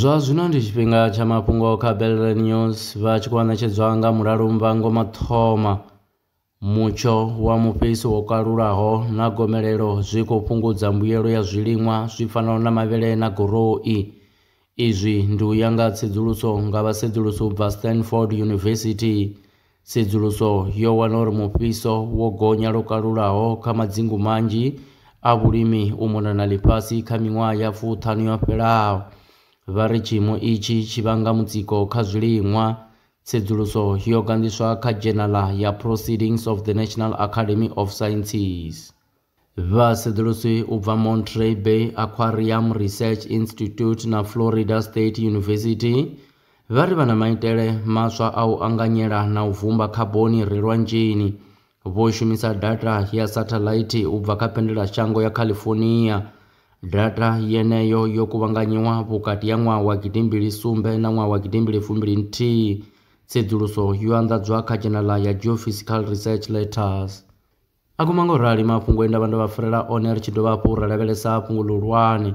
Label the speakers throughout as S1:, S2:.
S1: Zwa zwino ndi tshifhinga tsha mafhungo kha Belren News vha tshi khou ṋetshedzwa nga Mulalo Mbango Mathoma. Mutsho wa mufhiso wo kalulaho na gomelelo zwi khou fhungudza mbuyelo ya zwiliṅwa zwi fanaho na mavhele na goroi. Izwi ndi u ya nga tsedzuluso nga vhasedzulusi u bva Stanford University. Tsedzuluso yo wana uri mufhiso wo gonya lwo kalulaho kha madzingu manzhi a vhulimi u mona na ḽifhasi kha miṅwaha ya 50 yo fhelaho. Vha ri tshiimo itshi tshi vhanga mutsiko kha zwiliṅwa. Tsedzuluso yo ganḓiswa kha dzhenala ya Proceedings of the National Academy of Sciences. Vhasedzulusi u bva Monterey Bay Aquarium Research Institute na Florida State University vha ri vha na maitele maswa a u anganyela na u vumba khaboni re lwanzheni. Vho shumisa data ya sathaḽaithi u bva kha phendelashango ya California. Data yeneyo yo kuvhanganyiwa vhukati ha ṅwaha wa 2007 na ṅwaha wa 2021. Tsedzuluso yo anḓadzwa kha dzhenala ya Geophysical Research Letters. A guma ngo rali mafhungo e nda vha ndo vha farela one, ri tshi dovha hafhu ra lavhelesa fhungo ḽihulwane.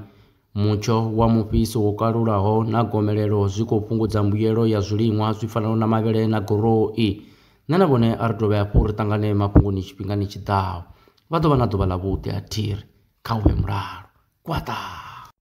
S1: Mutsho wa mufhiso wo kalulaho na gomelelo zwi khou fhungudza mbuyelo ya zwiliṅwa zwi fanaho na mavhele na goroi. Nṋe na vhone a ri dovhe hafhu ri ṱangane mafhungoni tshifhingani tshiḓaho. Vha ḓo vha na ḓuvha ḽavhuḓi a thiri kha u vhe mulalo. Kwaṱa.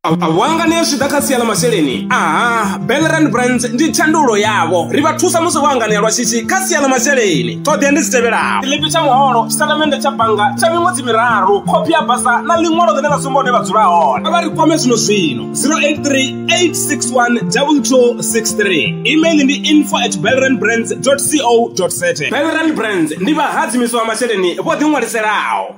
S2: Vhuanganea zwi ḓa kha sia ḽa masheleni. Aha, Belrand Brands ndi thandululo yavho. Ri vha thusa musi vho anganea lwa shishi kha sia ḽa masheleni. Ṱhoḓea ndi dzi tevhelaho: tshiḽipi tsha muholo, tshitatamennde tsha bannga tsha miṅwedzi miraru, khophi ya basa na ḽiṅwalo ḽine ḽa sumba hune vha dzula hone. Vha ri kwame zwino zwino 083 861 2263. Email ndi info@belrandbrands.co.za. Belrand Brands ndi vhahadzimiswa vha masheleni vho ḓiṅwaliselaho.